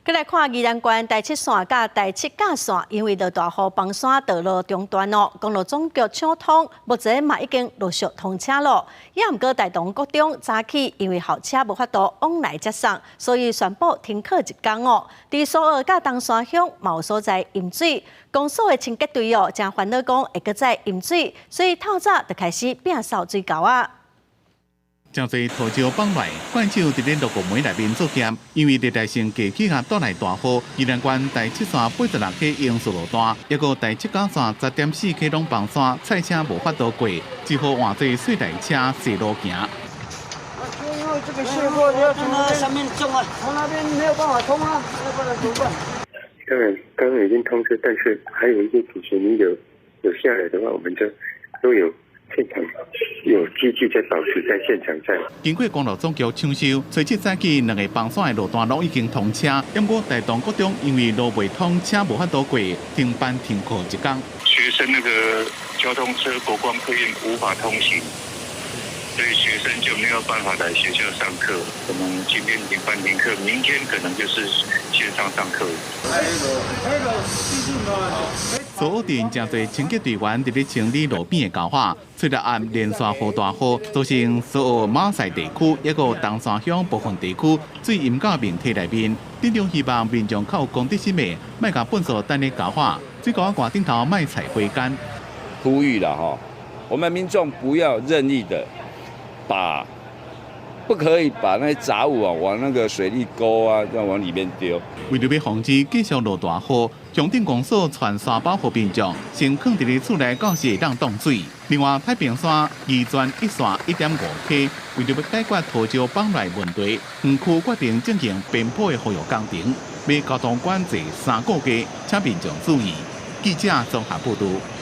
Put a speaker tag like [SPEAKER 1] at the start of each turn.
[SPEAKER 1] 閣來看宜蘭縣台七線佮台七甲線，因為落大雨，崩山道路中斷囉，公路總局搶通，目前嘛已經陸續通車囉。也毋過大同國中早起因為校車無法度往來接送，所以宣布停課一工哦。佇蘇澳佮冬山鄉嘛有所在淹水，公所的清潔隊哦，誠煩惱講會閣再淹水，所以透早就開始摒掃水溝仔。
[SPEAKER 2] 誠濟土石崩來，慣手佇咧六個門內面作業，因為熱帶性低氣壓帶來大雨，宜蘭縣台七線86K 英樹路段，抑閣台七甲線10.4K 攏崩山，菜車無法度過，只好換做水泥車踅路行。
[SPEAKER 3] 因為這個卸貨要從那上面種啊，從那邊沒有辦法通啊，那不然怎麼辦？
[SPEAKER 4] 當然，剛剛已經通車，但是還有一些土石泥流有下來的話，我們就都有現場有機具在保持在現場在。
[SPEAKER 2] 經過公路總局搶修，隨即早起兩个崩山的路段攏已經通車。不過大同國中因為路袂通，車無法度過，停班停課一工。
[SPEAKER 5] 學生那個交通車國光客運無法通行，所以學生就沒有辦法來學校上課。可能今天停班停課，明天可能就是線上上課。
[SPEAKER 2] 蘇澳鎮誠濟清潔隊員佇咧清理路邊的溝仔，隨著暗連續予大雨，造成蘇澳馬賽地區抑閣冬山鄉部分地區水淹到面堤內面。鎮長希望民眾較有公德心的，莫共糞埽擲佇溝仔，水溝仔蓋頂頭莫踩花桿。
[SPEAKER 6] 呼籲了哈，我們民眾不要任意的把，不可以把那些雜物啊往那個水利溝啊，這樣往裡面丟。
[SPEAKER 2] 為著欲防止繼續落大雨，鄉鎮公所傳沙包予民眾，先囥佇咧厝內，到時會當擋水。另外，太平山二專一線1.5K，為著欲解決土石崩來問題，園區決定進行邊坡的復育工程，欲交通管制3個月，請民眾注意。記者綜合報導。